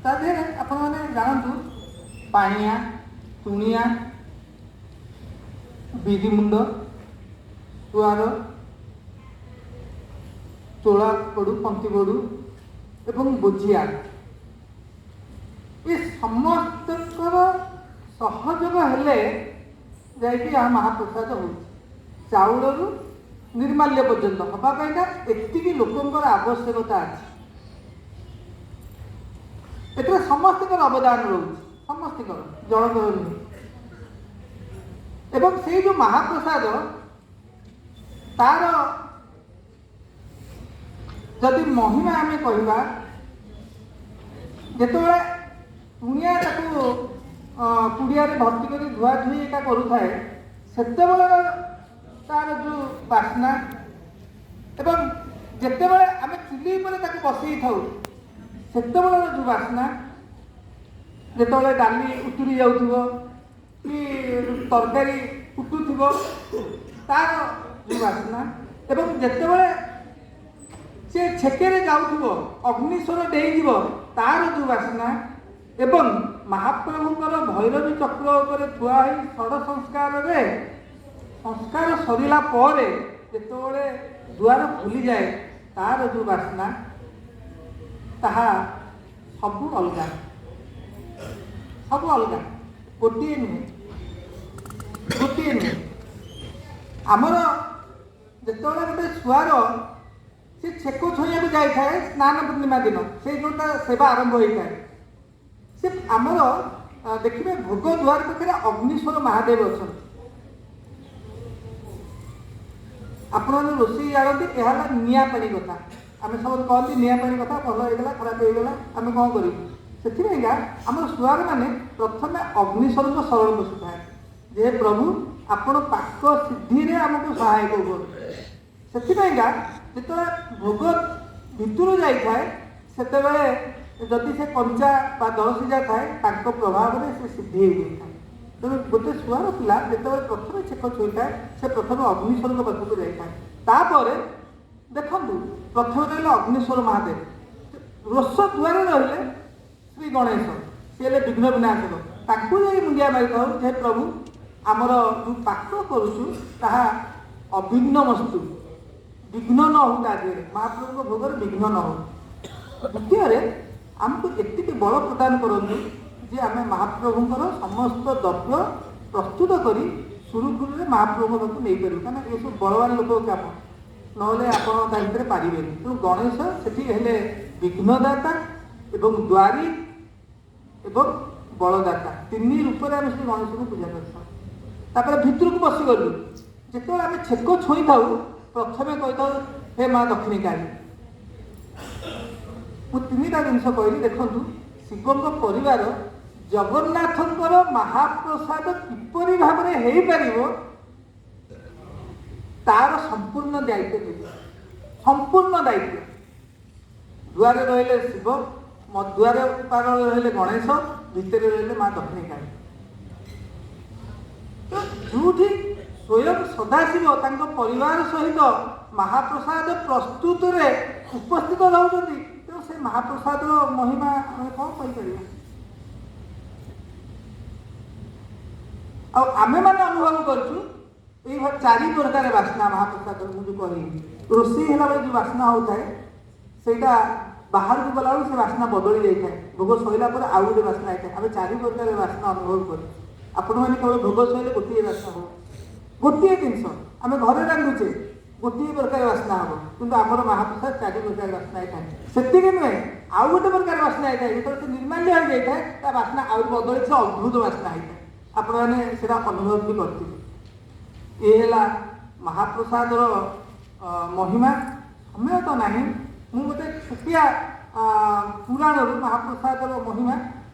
ତା ଦେହରେ ଆପଣମାନେ ଜାଣନ୍ତୁ ପାଣିଆ, ତୁଣିଆ, ବିରିମୁଣ୍ଡ, ସୁଆର, ଚୋଳା ବଡ଼ୁ, ପନ୍ତି ବଡ଼ୁ ଏବଂ ବୋଝିଆ, ଏ ସମସ୍ତଙ୍କର ସହଯୋଗ ହେଲେ ଯାଇକି ଏହା ମହାପ୍ରସାଦ ହେଉଛି। ଚାଉଳରୁ ନିର୍ମାଲ୍ୟ ପର୍ଯ୍ୟନ୍ତ ହେବା ପାଇଁକା ଏତିକି ଲୋକଙ୍କର ଆବଶ୍ୟକତା ଅଛି। ଏଥିରେ ସମସ୍ତଙ୍କର ଅବଦାନ ରହୁଛି, ସମସ୍ତଙ୍କର, ଜଣଙ୍କର ନୁହେଁ। ଏବଂ ସେଇ ଯେଉଁ ମହାପ୍ରସାଦ ତାର ଯଦି ମହିମା ଆମେ କହିବା, ଯେତେବେଳେ କୁଣିଆ ତାକୁ କୁଡ଼ିଆରେ ଭର୍ତ୍ତି କରି ଧୁଆ ଧୁଇ ଏକା କରୁଥାଏ, ସେତେବେଳର ତାର ଯେଉଁ ବାସ୍ନା, ଏବଂ ଯେତେବେଳେ ଆମେ ଚୁଲି ଉପରେ ତାକୁ ବସେଇଥାଉ ସେତେବେଳର ଯେଉଁ ବାସ୍ନା, ଯେତେବେଳେ ଡାଲି ଉତୁରି ଯାଉଥିବ କି ତରକାରୀ ଫୁଟୁଥିବ ତାର ଯେଉଁ ବାସ୍ନା, ଏବଂ ଯେତେବେଳେ ସେ ଛେକେରେ ଯାଉଥିବ ଅଗ୍ନିସ୍ୱର ଡେଇଁଯିବ ତାର ଯେଉଁ ବାସ୍ନା, ଏବଂ ମହାପ୍ରଭୁଙ୍କର ଭୈରବୀ ଚକ୍ର ଉପରେ ଥୁଆ ହୋଇ ଷଡ଼ ସଂସ୍କାରରେ ସଂସ୍କାର ସରିଲା ପରେ ଯେତେବେଳେ ଦୁଆର ଖୋଲିଯାଏ ତାର ଯେଉଁ ବାସ୍ନା, ତାହା ସବୁ ଅଲଗା, ସବୁ ଅଲଗା, ଗୋଟିଏ ନୁହେଁ, ଗୋଟିଏ ନୁହେଁ। ଆମର ଯେତେବେଳେ ଗୋଟେ ଛୁଆର ସେ ଛେକ ଛୁଇଁବାକୁ ଯାଇଥାଏ ସ୍ନାନ ପୂର୍ଣ୍ଣିମା ଦିନ, ସେଇ ଯେଉଁଟା ସେବା ଆରମ୍ଭ ହୋଇଥାଏ, ସେ ଆମର ଦେଖିବେ ଭୋଗ ଦୁଆର ପାଖରେ ଅଗ୍ନିଶ୍ୱର ମହାଦେବ ଅଛନ୍ତି। ଆପଣମାନେ ରୋଷେଇ ଜାଣନ୍ତି, ଏହା ହେଲା ନିଆଁ ପାଣି କଥା। ଆମେ ସମସ୍ତେ କହନ୍ତି ନିଆଁ ପାଣି କଥା, ଭଲ ହେଇଗଲା ଖରାପ ହେଇଗଲା ଆମେ କ'ଣ କରିବୁ। ସେଥିପାଇଁକା ଆମର ସୁଆରମାନେ ପ୍ରଥମେ ଅଗ୍ନିଶ୍ୱରଙ୍କ ଶରଣ ବସିଥାନ୍ତି ଯେ ପ୍ରଭୁ ଆପଣ ପାକ ସିଦ୍ଧିରେ ଆମକୁ ସହାୟକ ହୁଅନ୍ତୁ। ସେଥିପାଇଁକା ଯେତେବେଳେ ଭୋଗ ଭିତରୁ ଯାଇଥାଏ ସେତେବେଳେ ଯଦି ସେ କଞ୍ଚା ବା ଦଳସିଝା ଥାଏ ତାଙ୍କ ପ୍ରଭାବରେ ସେ ସିଦ୍ଧି ହେଇଯାଇଥାଏ। ତେଣୁ ଗୋଟେ ସୁଆର ପିଲା ଯେତେବେଳେ ପ୍ରଥମେ ଛେକ ଛୁଇଁଥାଏ ସେ ପ୍ରଥମେ ଅଗ୍ନିଶ୍ୱରଙ୍କ ପାଖକୁ ଯାଇଥାଏ। ତାପରେ ଦେଖନ୍ତୁ ପ୍ରଥମେ ରହିଲେ ଅଗ୍ନିଶ୍ୱର ମହାଦେବ, ରୋଷ ଦୁଆରେ ରହିଲେ ଶ୍ରୀ ଗଣେଶ, ସିଏ ହେଲେ ବିଘ୍ନ ବିନାଶକ। ତାଙ୍କୁ ଯାଇ ମୁଣ୍ଡିଆ ମାରିଥାଉ ଯେ ପ୍ରଭୁ ଆମର ଯେଉଁ ପାକ କରୁଛୁ ତାହା ଅଭିଘ୍ନ ମସ୍ତୁ, ବିଘ୍ନ ନ ହଉ, ତା ଦେହରେ ମହାପ୍ରଭୁଙ୍କ ଭୋଗରେ ବିଘ୍ନ ନ ହଉ। ଦ୍ୱିତୀୟରେ ଆମକୁ ଏତିକି ବଳ ପ୍ରଦାନ କରନ୍ତୁ ଯେ ଆମେ ମହାପ୍ରଭୁଙ୍କର ସମସ୍ତ ଦ୍ରବ୍ୟ ପ୍ରସ୍ତୁତ କରି ସୁରୁଖୁରୁରେ ମହାପ୍ରଭୁଙ୍କ ପାଖକୁ ନେଇପାରିବୁ। କାହିଁକିନା ଏସବୁ ବଳବାନ ଲୋକଙ୍କ କାମ, ନହେଲେ ଆପଣ ତା ଭିତରେ ପାରିବେନି। ତେଣୁ ଗଣେଶ ସେଠି ହେଲେ ବିଘ୍ନଦାତା ଏବଂ ଦ୍ୱାରୀ ଏବଂ ବଳଦାତା, ତିନି ରୂପରେ ଆମେ ସେଠି ଗଣେଶଙ୍କୁ ପୂଜା କରିଥାଉ। ତାପରେ ଭିତରକୁ ପଶିଗଲୁ, ଯେତେବେଳେ ଆମେ ଛେକ ଛୁଇଁଥାଉ ପ୍ରଥମେ କହିଥାଉ ହେ ମା ଦକ୍ଷିଣୀକାଳୀ। ମୁଁ ତିନିଟା ଜିନିଷ କହିଲି। ଦେଖନ୍ତୁ ଶିବଙ୍କ ପରିବାର ଜଗନ୍ନାଥଙ୍କର ମହାପ୍ରସାଦ କିପରି ଭାବରେ ହେଇପାରିବ ତାର ସମ୍ପୂର୍ଣ୍ଣ ଦାୟିତ୍ୱ ନେବେ, ସମ୍ପୂର୍ଣ୍ଣ ଦାୟିତ୍ୱ। ଦୁଆରେ ରହିଲେ ଶିବ, ଦୁଆରେ ପାର ରହିଲେ ଗଣେଶ, ଭିତରେ ରହିଲେ ମା ଦକ୍ଷିଣୀକାଳୀ। ତ ଯେଉଁଠି ସ୍ୱୟଂ ସଦାଶିବ ତାଙ୍କ ପରିବାର ସହିତ ମହାପ୍ରସାଦ ପ୍ରସ୍ତୁତରେ ଉପସ୍ଥିତ ରହୁଛନ୍ତି, ତେଣୁ ସେ ମହାପ୍ରସାଦର ମହିମା ଆମେ କ'ଣ କହିପାରିବା? ଆଉ ଆମେମାନେ ଅନୁଭବ କରୁଛୁ ଏଇଭଳି ଚାରି ପ୍ରକାର ବାସ୍ନା ମହାପ୍ରସାଦ। ମୁଁ ଯେଉଁ କହିଲି ରୋଷେଇ ହେଲା ବେଳେ ଯେଉଁ ବାସ୍ନା ହେଉଥାଏ ସେଇଟା ବାହାରକୁ ଗଲାବେଳକୁ ସେ ବାସ୍ନା ବଦଳି ଯାଇଥାଏ, ଭୋଗ ସରିଲା ପରେ ଆଉ ଗୋଟେ ବାସ୍ନା ହେଇଥାଏ। ଆମେ ଚାରି ପ୍ରକାର ବାସ୍ନା ଅନୁଭବ କରୁ। ଆପଣମାନେ କେବଳ ଭୋଗ ସରିଲେ ଗୋଟିଏ ବାସ୍ନା ହେବ, ଗୋଟିଏ ଜିନିଷ ଆମେ ଘରେ ରାନ୍ଧୁଛେ ଗୋଟିଏ ପ୍ରକାର ବାସ୍ନା ହେବ, କିନ୍ତୁ ଆମର ମହାପ୍ରସାଦ ଚାରି ପ୍ରକାର ବାସ୍ନା ହେଇଥାଏ। ସେତିକି ନୁହେଁ, ଆଉ ଗୋଟେ ପ୍ରକାର ବାସ୍ନା ହେଇଥାଏ, ଯେତେବେଳେ ସେ ନିର୍ମାଲ୍ୟ ହେଇଯାଇଥାଏ ତା ବାସ୍ନା ଆହୁରି ବଦଳି ସେ ଅଦ୍ଭୁତ ବାସ୍ନା ହେଇଥାଏ। ଆପଣମାନେ ସେଇଟା ଅନୁଭବ ବି କରିଥିବେ। ଏ ହେଲା ମହାପ୍ରସାଦର ମହିମା। ସମୟ ତ ନାହିଁ, ମୁଁ ଗୋଟେ ଛୋଟିଆ ପୁରାଣରୁ ମହାପ୍ରସାଦର ମହିମା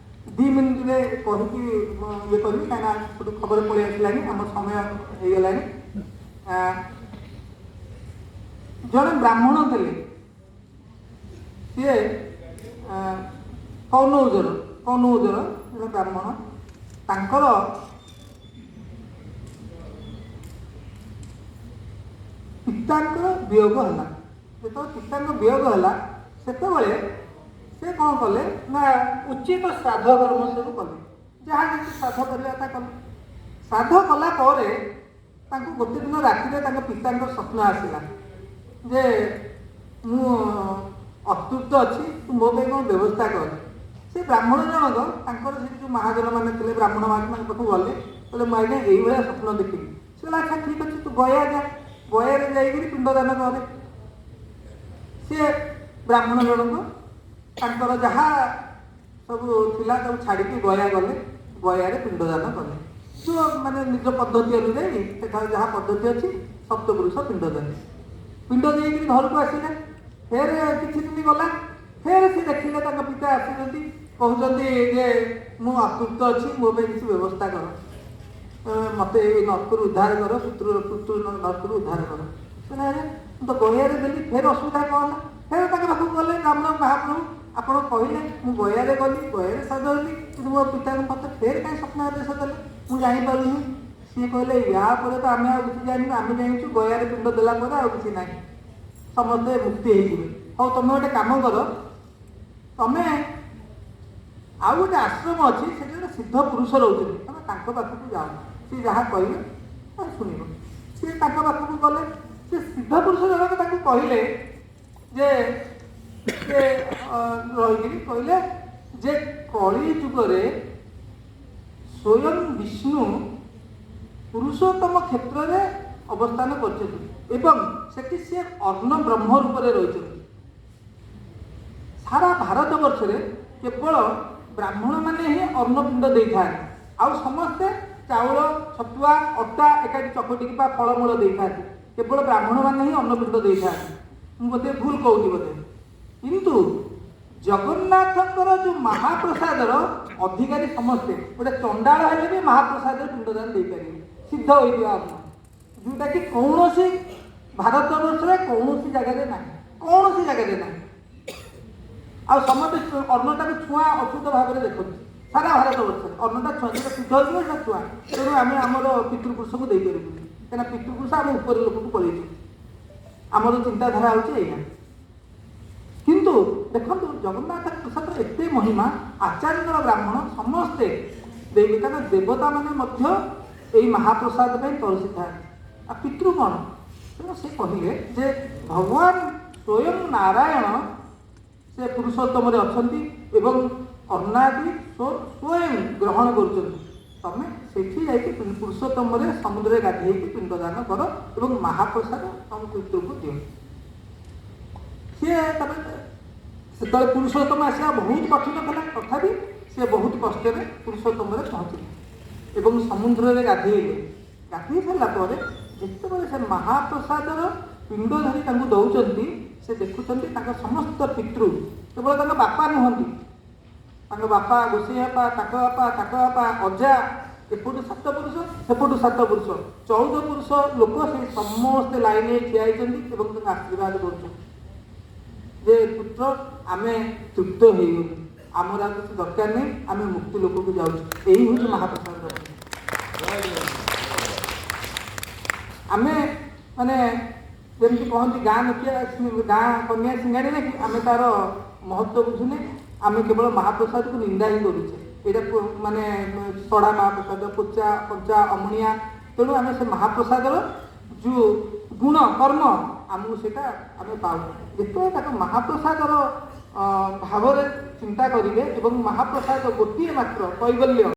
2 ମିନିଟ୍ରେ କହିକି ଇଏ କରିବି, କାହିଁକିନା ସେଠୁ ଖବର ପଳେଇ ଆସିଲାଣି, ଆମ ସମୟ ହେଇଗଲାଣି। ଜଣେ ବ୍ରାହ୍ମଣ ଥିଲେ, ସିଏ କନୌଜର ଜଣେ ବ୍ରାହ୍ମଣ। ତାଙ୍କର ପିତାଙ୍କର ବିୟୋଗ ହେଲା। ଯେତେବେଳେ ପିତାଙ୍କ ବିୟୋଗ ହେଲା ସେତେବେଳେ ସେ କ'ଣ କଲେ ନା ଉଚିତ ଶ୍ରାଦ୍ଧ କର୍ମ ସବୁ କଲେ, ଯାହା ଯେମିତି ଶ୍ରାଦ୍ଧ କରିବା କଥା କଲେ। ଶ୍ରାଦ୍ଧ କଲା ପରେ ତାଙ୍କୁ ଗୋଟେ ଦିନ ରାତିରେ ତାଙ୍କ ପିତାଙ୍କ ସ୍ୱପ୍ନ ଆସିଲା ଯେ ମୁଁ ଅତୃପ୍ତ ଅଛି, ତୁ ମୋ ପାଇଁ କ'ଣ ବ୍ୟବସ୍ଥା କର। ସେ ବ୍ରାହ୍ମଣ ଜଣକ ତାଙ୍କର ସେଠି ଯେଉଁ ମହାଜନ ମାନେ ଥିଲେ, ବ୍ରାହ୍ମଣ ମାନେ ତାଙ୍କ ପାଖକୁ ଗଲେ, କହିଲେ ମୁଁ ଆଜ୍ଞା ଏଇଭଳିଆ ସ୍ୱପ୍ନ ଦେଖିଲି। ସେ କହିଲା ଆଚ୍ଛା ଠିକ୍ ଅଛି, ତୁ ଗୟା ଯା, ଗୟାରେ ଯାଇକରି ପିଣ୍ଡଦାନ କରେ। ସିଏ ବ୍ରାହ୍ମଣ ଜଣକ ତାଙ୍କର ଯାହା ସବୁ ଥିଲା ତାକୁ ଛାଡ଼ିକି ଗୟା ଗଲେ, ଗୟାରେ ପିଣ୍ଡଦାନ କଲେ। ଯେଉଁ ମାନେ ନିଜ ପଦ୍ଧତି ଅନୁଯାୟୀ ସେଠାରେ ଯାହା ପଦ୍ଧତି ଅଛି ସପ୍ତପୁରୁଷ ପିଣ୍ଡ ଦେଲେ। ପିଣ୍ଡ ଦେଇକିରି ଘରକୁ ଆସିଲେ। ଫେର କିଛି ଦିନ ଗଲା, ଫେର ସେ ଦେଖିଲେ ତାଙ୍କ ପିତା ଆସୁଛନ୍ତି, କହୁଛନ୍ତି ଯେ ମୁଁ ଅତୃପ୍ତ ଅଛି, ମୋ ପାଇଁ କିଛି ବ୍ୟବସ୍ଥା କର, ମୋତେ ଏଇ ନର୍କରୁ ଉଦ୍ଧାର କର, ପୁତ୍ର ନର୍କରୁ ଉଦ୍ଧାର କର। ସେ ମୁଁ ତ ଗୟାରେ ଦେଲି, ଫେର ଅସୁବିଧା କ'ଣ ହେଲା? ଫେର ତାଙ୍କ ପାଖକୁ ଗଲେ ବ୍ରାହ୍ମଣ ମହାପ୍ରଭୁ, ଆପଣ କହିଲେ ମୁଁ ଗୟାରେ ଗଲି, ଗୟାରେ ଶ୍ରାଦ୍ଧ ଦେଲି, କିନ୍ତୁ ମୋ ପିତାଙ୍କ ମୋତେ ଫେର କାହିଁ ସ୍ୱପ୍ନ ଆଦେଶ ଦେଲେ, ମୁଁ ଜାଣିପାରୁନି। ସିଏ କହିଲେ ୟା ପରେ ତ ଆମେ ଆଉ କିଛି ଜାଣିନୁ, ଆମେ ଜାଣିଛୁ ଗୟାରେ ପିଣ୍ଡ ଦେଲା ପରେ ଆଉ କିଛି ନାହିଁ, ସମସ୍ତେ ମୁକ୍ତି ହେଇଯିବେ। ହଉ ତମେ ଗୋଟେ କାମ କର, ତମେ ଆଉ ଗୋଟେ ଆଶ୍ରମ ଅଛି, ସେଠି ଗୋଟେ ସିଦ୍ଧ ପୁରୁଷ ରହୁଛନ୍ତି, ତମେ ତାଙ୍କ ପାଖକୁ ଯାଅ, ସିଏ ଯାହା କହିବେ ଶୁଣିବ। ସିଏ ତାଙ୍କ ପାଖକୁ ଗଲେ, ସେ ସିଦ୍ଧ ପୁରୁଷ ଜଣକ ତାଙ୍କୁ କହିଲେ ଯେ ସେ ରହିକିରି କହିଲେ ଯେ କଳି ଯୁଗରେ ସ୍ୱୟଂ ବିଷ୍ଣୁ ପୁରୁଷୋତ୍ତମ କ୍ଷେତ୍ରରେ ଅବସ୍ଥାନ କରିଛନ୍ତି ଏବଂ ସେଠି ସିଏ ଅନ୍ନ ବ୍ରହ୍ମ ରୂପରେ ରହିଛନ୍ତି। ସାରା ଭାରତ ବର୍ଷରେ କେବଳ ବ୍ରାହ୍ମଣମାନେ ହିଁ ଅନ୍ନପିଣ୍ଡ ଦେଇଥାନ୍ତି, ଆଉ ସମସ୍ତେ ଚାଉଳ, ଛତୁଆ, ଅଟା ଏକାଠି ଚକଟିକି ବା ଫଳମୂଳ ଦେଇଥାନ୍ତି। କେବଳ ବ୍ରାହ୍ମଣମାନେ ହିଁ ଅନ୍ନପିଣ୍ଡ ଦେଇଥାନ୍ତି। ମୁଁ ବୋଧେ ଭୁଲ କହୁଛି ବୋଧେ, କିନ୍ତୁ ଜଗନ୍ନାଥଙ୍କର ଯେଉଁ ମହାପ୍ରସାଦର ଅଧିକାରୀ ସମସ୍ତେ, ଗୋଟେ ଚଣ୍ଡାଳ ହେଲେ ବି ମହାପ୍ରସାଦରେ ପିଣ୍ଡଦାନ ଦେଇପାରିବେ, ସିଦ୍ଧ ହୋଇଥିବା ଅନ୍ନ, ଯେଉଁଟାକି କୌଣସି ଭାରତବର୍ଷରେ କୌଣସି ଜାଗାରେ ନାହିଁ, କୌଣସି ଜାଗାରେ ନାହିଁ। ଆଉ ସମସ୍ତେ ଅନ୍ନଟାକୁ ଛୁଆଁ ଅଛୁତ ଭାବରେ ଦେଖନ୍ତି ସାରା ଭାରତବର୍ଷରେ। ଅନ୍ନଟା ଛୁଆଁ, ଯେଉଁଟା ସିଦ୍ଧ ହେଇଯିବ ସେଇଟା ଛୁଆଁ, ତେଣୁ ଆମେ ଆମର ପିତୃପୁରୁଷକୁ ଦେଇପାରିବୁନି, କାହିଁକିନା ପିତୃପୁରୁଷ ଆମ ଉପରେ ଲୋକକୁ ପଳେଇଛନ୍ତି। ଆମର ଚିନ୍ତାଧାରା ହେଉଛି ଏଇଆ। କିନ୍ତୁ ଦେଖନ୍ତୁ ଜଗନ୍ନାଥ ପ୍ରସାଦର ଏତେ ମହିମା, ଆଚାର୍ଯ୍ୟ ବ୍ରାହ୍ମଣ ସମସ୍ତେ ଦେବେ, କାରଣ ଦେବତାମାନେ ମଧ୍ୟ ଏଇ ମହାପ୍ରସାଦ ପାଇଁ ତରସିଥାନ୍ତି। ଆଉ ପିତୃ କ'ଣ? ତେଣୁ ସେ କହିଲେ ଯେ ଭଗବାନ ସ୍ୱୟଂ ନାରାୟଣ ସେ ପୁରୁଷୋତ୍ତମରେ ଅଛନ୍ତି ଏବଂ ଅନ୍ନାଦି ସ୍ୱୟଂ ଗ୍ରହଣ କରୁଛନ୍ତି, ତମେ ସେଠି ଯାଇକି ପୁରୁଷୋତ୍ତମରେ ସମୁଦ୍ରରେ ଗାଧେଇକି ପିଣ୍ଡଦାନ କର ଏବଂ ମହାପ୍ରସାଦ ତମ ପିତୃକୁ ଦିଅ। ସିଏ ତାପରେ ସେତେବେଳେ ପୁରୁଷୋତ୍ତମ ଆସିବା ବହୁତ କଠିନ ଥିଲା, ତଥାପି ସେ ବହୁତ କଷ୍ଟରେ ପୁରୁଷୋତ୍ତମରେ ପହଞ୍ଚିଲେ ଏବଂ ସମୁଦ୍ରରେ ଗାଧେଇଲେ। ଗାଧେଇ ସାରିଲା ପରେ ଯେତେବେଳେ ସେ ମହାପ୍ରସାଦର ପିଣ୍ଡ ଧରି ତାଙ୍କୁ ଦେଉଛନ୍ତି, ସେ ଦେଖୁଛନ୍ତି ତାଙ୍କ ସମସ୍ତ ପିତୃ, କେବଳ ତାଙ୍କ ବାପା ନୁହନ୍ତି, ତାଙ୍କ ବାପା, ଗୋସେଇ ବାପା, ତାଙ୍କ ବାପା, ତାଙ୍କ ବାପା, ଅଜା, ଏପଟୁ 7 ପୁରୁଷ, ସେପଟୁ 7 ପୁରୁଷ, 14 ପୁରୁଷ ଲୋକ ସେ ସମସ୍ତେ ଲାଇନ୍ ହେଇ ଠିଆ ହେଇଛନ୍ତି ଏବଂ ତାଙ୍କୁ ଆଶୀର୍ବାଦ କରୁଛନ୍ତି ଯେ ପୁତ୍ର ଆମେ ତୃପ୍ତ ହେଇଗଲୁ, ଆମର ଆଉ କିଛି ଦରକାର ନାହିଁ, ଆମେ ମୁକ୍ତି ଲୋକକୁ ଯାଉଛୁ। ଏଇ ହେଉଛି ମହାପ୍ରସାଦର। ଆମେ ମାନେ ଯେମିତି କହନ୍ତି ଗାଁ ନକିଆ ଗାଁ କନ୍ୟା ସିଙ୍ଗାଣି ନାକି, ଆମେ ତାର ମହତ୍ଵ ବୁଝୁନେ, ଆମେ କେବଳ ମହାପ୍ରସାଦକୁ ନିନ୍ଦା ହିଁ କରୁଛେ। ଏଇଟା ମାନେ ସଡ଼ା ମହାପ୍ରସାଦ, ପୋଚା କଞ୍ଚା ଅମଣିଆ। ତେଣୁ ଆମେ ସେ ମହାପ୍ରସାଦର ଯେଉଁ ଗୁଣ କର୍ମ ଆମକୁ ସେଇଟା ଆମେ ପାଉ। ଯେତେବେଳେ ତାକୁ ମହାପ୍ରସାଦର ଭାବରେ ଚିନ୍ତା କରିବେ ଏବଂ ମହାପ୍ରସାଦ ଗୋଟିଏ ମାତ୍ର କୈବଲ୍ୟ।